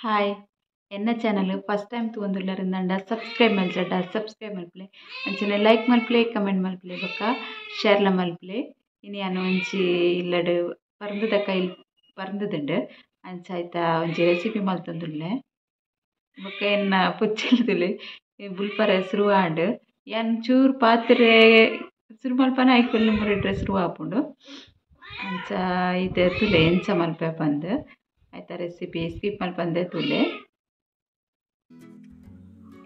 Hi ಎನ್ನ channel first time ತೂವೊಂದುಲ್ಲೆರ್ subscribe ಮಲ್ಜಡ ಸಬ್ಸ್ಕ್ರೈಬ್ ಮಲ್ಪುಲೆ ಅಂಚನೆ ಲೈಕ್ ಮಲ್ಪುಲೆ ಕಮೆಂಟ್ ಮಲ್ಪುಲೆ ಬೊಕ್ಕ ಶೇರ್ಲ ಮಲ್ಪುಲೆ. ಇನಿ ಯಾನ್ ಒಂಜಿ ಇಲ್ಲಡ್ ಪರ್ಂದುದ ಕೈಲ್ ಪರ್ಂದುದುಂಡು ಅಂಚ ಐತ ಒಂಜಿ ರೆಸಿಪಿ ಮಲ್ತೊಂದುಲ್ಲೆ. ಬೊಕ್ಕ ಎನ್ನ ಪುಚ್ಚೆಲ್ ಬುಲ್ಪರೆ ಸುರು ಆಂಡ್. ಯಾನ್ ಚೂರು ಪಾತ್ರೆ ಸುರು ಮಲ್ಪನ ಐಕುಲು ಮುರಿಡ್ರೆ ಸುರು ಆಪುಂಡು. ಅಂಚ ಇತ್ತೆ ತೂಲೆ ಎಂಚ ಮಲ್ಪೆ ಪಂದ್ ಐತ ರೆಸಿಪಿ ಸ್ಕಿಪ್ ಮಲ್ಪಂದೆ ತೂಲೆ.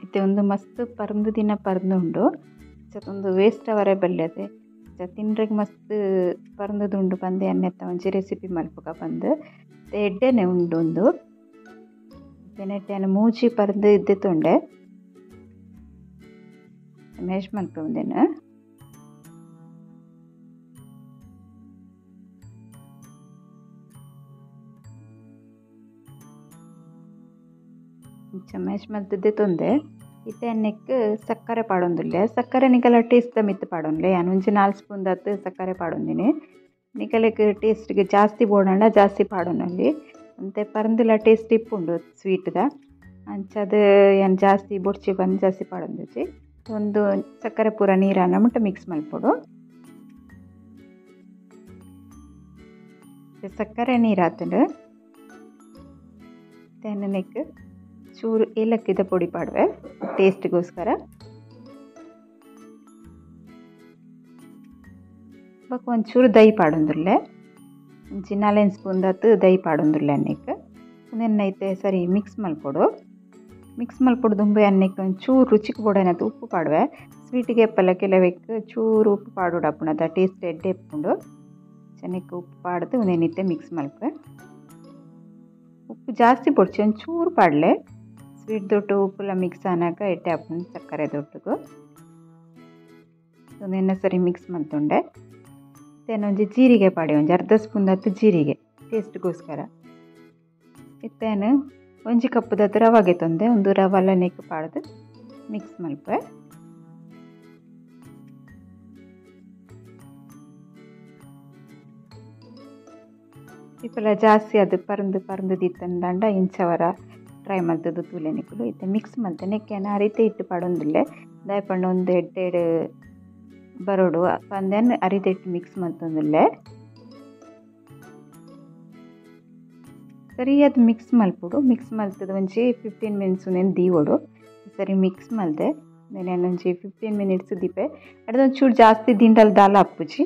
ಇತ್ತೆ ಒಂದು ಮಸ್ತ್ ಪರ್ಂದು ದಿನ ಪರ್ಂದುಂಡು ಒಂದು ವೇಸ್ಟ್ ಅವರೆ ಬಲ್ಲೆದೆ ತಿನ್ರೆಗ್ ಮಸ್ತ್ ಪರ್ಂದುದುಂಡು ಪಂದ್ ಎನ್ನೆತ್ತ ಒಂಜಿ ರೆಸಿಪಿ ಮಲ್ಪುಗ ಪಂದ್ ಎಡ್ಡೆನೆ ಉಂಡು. ಒಂದು ನೆಟ್ಟೆ ಯಾನ್ ಮೂಜಿ ಪರ್ಂದು ಇದ್ದೆತೊಂಡೆ ಮ್ಯಾಶ್ ಮಲ್ಪೆ ಉಂದೆನ್. ಮ್ಯಾಶ್ ಮಲ್ತುದೆ ತೊಂದೆ. ಇತ್ತೆ ಎಣ್ಣೆಕ್ ಸಕ್ಕರೆ ಪಾಡೊಂದುಲ್ಲೆ. ಸಕ್ಕರೆ ನಿಕಲ ಟೇಸ್ಟ್ ಮಿತ್ತ್ ಪಾಡೊನ್ಲೆ. ಯಾನ್ ಒಂಜಿ 4 ಸ್ಪೂನ್ ದಾತ್ ಸಕ್ಕರೆ ಪಾಡೊಂದಿನಿ. ನಿಕಲೆಗ್ ಟೇಸ್ಟ್ಗೆ ಜಾಸ್ತಿ ಬೋಡಾಂಡ ಜಾಸ್ತಿ ಪಾಡೊನೊಲಿ. ಅಂತೆ ಪರ್ಂದುಲ ಟೇಸ್ಟ್ ಇಪ್ಪುಂಡು ಸ್ವೀಟ್ದ. ಅಂಚಾದ್ ಯಾನ್ ಜಾಸ್ತಿ ಬೊಡ್ಚಿ ಪಂದ್ ಜಾಸ್ತಿ ಪಾಡೊಂದಿಜ್ಜಿ. ಒಂದು ಸಕ್ಕರೆ ಪೂರ ನೀರಾನ ಮುಟ್ಟ ಮಿಕ್ಸ್ ಮಲ್ಪೊಡು. ಸಕ್ಕರೆ ನೀರಾತುಂಡು. ನೆಕ್ ಚೂರು ಏಲಕ್ಕಿದ ಪೊಡಿ ಪಾಡುವೆ ಟೇಸ್ಟ್ಗೋಸ್ಕರ. ಬೊಕ್ಕ ಒಂಚೂರು ದೈ ಪಾಡೊಂದುಲ್ಲೆ. ಒಂಜಿ 4-5 ಸ್ಪೂನ್ ದಾತ್ ದೈ ಪಾಡೊಂದುಲ್ಲೆ ಅನ್ನೆಕ್. ಉಂದೆನ್ ಐತೆ ಸರಿ ಮಿಕ್ಸ್ ಮಲ್ಪೊಡು. ಮಿಕ್ಸ್ ಮಲ್ಪೊಡು ದುಂಬೆ ಅನ್ನೆಕ್ ಒಂಚೂರು ರುಚಿಕ್ ಬೋಡಾಯಿನಾತ್ ಉಪ್ಪು ಪಾಡುವೆ. ಸ್ವೀಟಿಗೆ ಎಪ್ಪಲ ಕೆಲವೆಕ್ ಚೂರು ಉಪ್ಪು ಪಾಡೊಡಾಪುಂಡು, ಅದ ಟೇಸ್ಟ್ ಎಡ್ಡೆ ಇಪ್ಪುಂಡು. ಚೆನ್ನಕ್ಕೆ ಉಪ್ಪು ಪಾಡ್ದು ಉಂದೆನ್ ಇತ್ತೆ ಮಿಕ್ಸ್ ಮಲ್ಪೆ. ಉಪ್ಪು ಜಾಸ್ತಿ ಬೊಡ್ಚಿ, ಒಂಚೂರು ಪಾಡ್ಲೆ. ಸ್ವೀಟ್ ದೊಟ್ಟು ಉಪ್ಪುಲ ಮಿಕ್ಸ್ ಆನಾಗ ಎಡ್ಡೆ ಆಪುಂಡು ಸಕ್ಕರೆ ದೊಟ್ಟುಗು. ಉಂದೆನ್ ಸರಿ ಮಿಕ್ಸ್ ಮಲ್ತೊಂಡೆ. ಇತ್ತೆ ಒಂಜಿ ಜೀರಿಗೆ ಪಾಡಿ, ಒಂಜಿ ಅರ್ಧ ಸ್ಪೂನ್ ದಾತ್ ಜೀರಿಗೆ ಟೇಸ್ಟ್ಗೋಸ್ಕರ. ಇತ್ತೆ ಒಂಜಿ ಕಪ್ ದಾತ್ ರವೆ ಗೆತೊಂದೆ. ಒಂದು ರವೆಲ ನೆಕ್ ಪಾಡ್ದು ಮಿಕ್ಸ್ ಮಲ್ಪೆ. ಇಪ್ಪಲ ಜಾಸ್ತಿ ಅದು ಪರ್ಂದು ಪರ್ಂದು ದಿತ್ತಂದಾಂಡ ಇಂಚವರ ಟ್ರೈ ಮಲ್ತುದು ತೂಲೆ ನಿಕುಲು. ಇತ್ತೆ ಮಿಕ್ಸ್ ಮಲ್ತೆ ನೆಕ್ಕೆ ಯಾನ್ ಅರಿತೆ ಹಿಟ್ಟು ಪಾಡೊಂದುಲ್ಲೆ. ದಾಯೆ ಪಂಡ ಒಂದು ಎಡ್ಡೆಡ್ ಬರೊಡು ಪಂದ್ ಅರಿತೆ ಹಿಟ್ಟು ಮಿಕ್ಸ್ ಮಲ್ತೊಂದುಲ್ಲೆ. ಸರಿ ಅದು ಮಿಕ್ಸ್ ಮಲ್ಪೊಡು. ಮಿಕ್ಸ್ ಮಲ್ತುದು ಒಂಜಿ 15 ಮಿನಿಟ್ಸ್ ಉಂದೆನ್ ದೀವೊಡು. ಸರಿ ಮಿಕ್ಸ್ ಮಲ್ತೆ ಯಾನ್ ಒಂಜಿ 15 ಮಿನಿಟ್ಸ್ ದೀಪೆ. ಅಡ್ದು ಒಂಚೂರು ಜಾಸ್ತಿ ದಿಂಡಲ್ ದಾಲ ಆಪುಜಿ.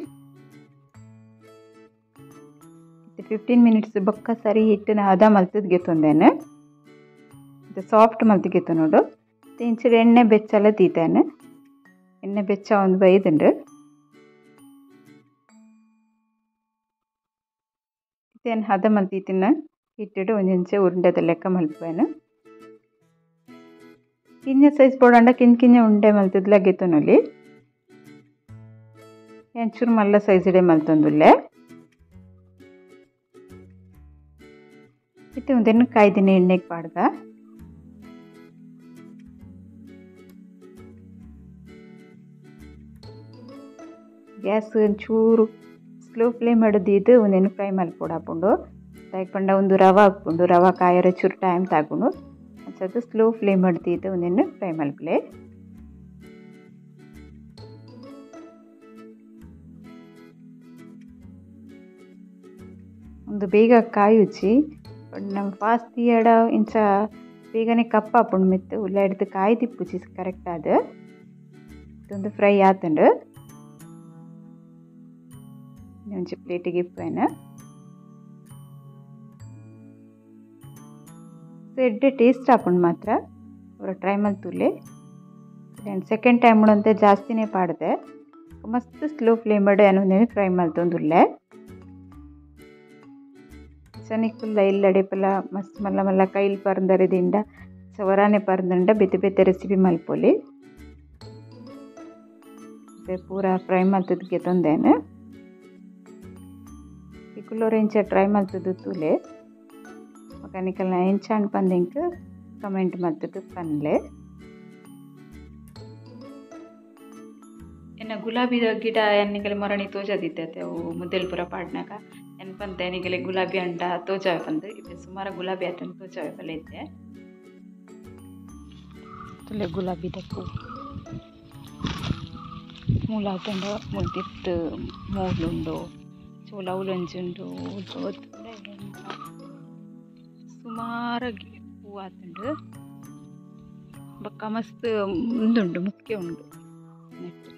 15 ಮಿನಿಟ್ಸ್ ಬೊಕ್ಕ ಸರಿ ಹಿಟ್ಟನ್ನ ಹದ ಮಲ್ತುದು ಗೆತೊಂದೇನು. ಸಾಫ್ಟ್ ಮಲ್ತು ಗೆತೊನೊಡು. ಇಂಚಿಡ್ ಎಣ್ಣೆ ಬೆಚ್ಚಲ ದೀತೇನೆ. ಎಣ್ಣೆ ಬೆಚ್ಚ ಒಂದು ಬೈದುಂಡು. ಇತ್ತೆ ಹದ ಮಲ್ತಿತ್ತಿನ ಹಿಟ್ಟಿಡು ಒಂಜೊಂಚೆ ಉರುಂಡೆದ ಲೆಕ್ಕ ಮಲ್ಪುವೆನು. ಕಿಂಜ ಸೈಜ್ ಬೋಡಾಂಡ ಕಿಂಜ ಕಿಂಜ ಉಂಡೆ ಮಲ್ತುದ್ಲ ಗೆತೊನೊಲಿ. ಒಂಚೂರು ಮಲ್ಲ ಸೈಜ್ ಇಡೆ ಮಲ್ತೊಂದುಲ್ಲೆ. ಇತ್ತೆ ಉಂದೆನ್ ಕಾಯ್ದಿನ ಎಣ್ಣೆಗೆ ಪಾಡ್ದ. ಗ್ಯಾಸ್ ಒಂಚೂರು ಸ್ಲೋ ಫ್ಲೇಮ್ ಹಿಡಿದು ಉಂದೆನ್ ಫ್ರೈ ಮಲ್ಪೊಡಾಪುಂಡು. ದಾಯೆ ಪಂಡ ಒಂದು ರವೆ ಹಾಕ್ಪುಂಡು. ರವೆ ಕಾಯರೆ ಚೂರು ಟೈಮ್ ತಾಗುಂಡು. ಅಂಚಾದ್ ಸ್ಲೋ ಫ್ಲೇಮ್ ಹಿಡಿದು ಉಂದೆನ್ ಫ್ರೈ ಮಲ್ಪುಲೆ. ಒಂದು ಬೇಗ ಕಾಯುಜಿ. ನಮ್ಮ ಫಾಸ್ಟ್ ತೀಯಡ ಇಂಚ ಬೇಗನೆ ಕಪ್ಪಾಪುಂಡು ಮಿತ್ತು ಉಲ್ಲ ಹಿಡ್ದು ಕಾಯಿ ತಿಪ್ಪುಜಿ ಕರೆಕ್ಟ್ ಆದ್. ಇದೊಂದು ಫ್ರೈ ಆತುಂಡು. ಒಂಜಿ ಪ್ಲೇಟಿಗೆ ಇಪ್ಪುವೆನು. ಎಡ್ಡೆ ಟೇಸ್ಟ್ ಆಪುಂಡು ಮಾತ್ರ. ಅವರ ಟ್ರೈ ಮಲ್ತುಲೆ. ಸೆಕೆಂಡ್ ಟೈಮ್ ಉಂಡಂತೆ ಜಾಸ್ತಿನೇ ಪಾಡ್ದೆ. ಮಸ್ತ್ ಸ್ಲೋ ಫ್ಲೇಮ್ ಯಾನ್ ಉಂದೆನ್ ಫ್ರೈ ಮಲ್ತೊಂದುಲ್ಲೆ. ಚನಿಕುಲ್ಲ ಇಲ್ಲಡೆ ಪಲ ಮಸ್ತ್ ಮಲ್ಲ ಮಲ್ಲ ಕೈಲ್ ಪರ್ಂದರೆ ದಿಂಡ ಸವರಾನೆ ಪರ್ಂದಂಡ ಬೇತೆ ಬೇತೆ ರೆಸಿಪಿ ಮಲ್ಪೊಲಿ. ಪೂರ ಫ್ರೈ ಮಲ್ತುದು ಗೆತೊಂದೇನು. ಇಕುಲೋರ ಇಂಚ ಟ್ರೈ ಮಲ್ತುದು ತೂಲೆ. ಬೊಕ್ಕ ನಿಕಲ್ನ ಎಂಚಾಂಡ್ ಪಂದ್ ಎಂಕ್ ಕಮೆಂಟ್ ಮಲ್ತುದು ಪನ್ಲೆ. ಎನ್ನ ಗುಲಾಬಿದ ಗಿಡ ಎನ್ನಿಕಲ್ ಮೊರಣಿ ತೋಜದಿತ್ತೆ ಅವು ಮುದ್ದೆಲ್ ಪೂರ ಪಾಡ್ನಾಗ. ಎನ್ ಪಂತೆ ನಿಗಲೆ ಗುಲಾಬಿ ಅಂಡ ತೋಜಾವೆ ಪಂದ್ ಇತ್ತೆ ಸುಮಾರು ಗುಲಾಬಿ ಆತನ ತೋಜಾವೆ ಪಲ್ಲೆ ಇತ್ತೆ ತುಲೆ ಗುಲಾಬಿದ ಪೂ ಮೂಲಾತುಂಡು ಮುಲ್ತಿತ್ತು ಮೂಲುಂಡು ಚೋಲ ಉಲೊಂಜಿ ಉಂಡು ಸುಮಾರಾಗಿ ಹೂ ಆತುಂಡು ಬೊಕ್ಕ ಮಸ್ತ್ ಉಂದುಂಡು ಮುಖ್ಯ ಉಂಡು ನೆಟ್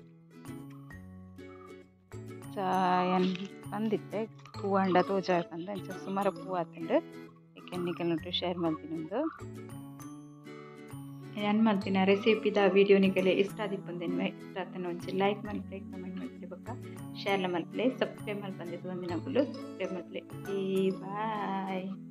ಯಾನ್ ಪಂದಿತ್ತೆ ಪೂ ಆಂಡ ತೋಜಾವೆ ಪಂದ್ ಅಂಚ ಸುಮಾರು ಪೂ ಆತುಂಡು ನಿಕಲ್ನೊಟ್ಟು ಶೇರ್ ಮಲ್ತಿನೊಂದು ಯಾನ್ ಮಲ್ತಿನ ರೆಸಿಪಿದ ವಿಡಿಯೋ ನಿಕಲೆ ಇಷ್ಟ ಆದಿಪ್ಪುಂದೆನ್ವೆ ಇಷ್ಟ ಆತನ ಒಂಜಿ ಲೈಕ್ ಮಲ್ಪಲೆ ಕಮೆಂಟ್ ಮಲ್ಪಲೆ ಬೊಕ್ಕ ಶೇರ್ಲ ಮಲ್ಪಲೆ ಸಬ್ಸ್ಕ್ರೈಬ್ ಮಲ್ಪಂದಿದ್ದು ಒಂದಿನಕುಲು ಸಬ್ಸ್ಕ್ರೈಬ್ ಮಲ್ಪಲೆ. ಬಾಯ್.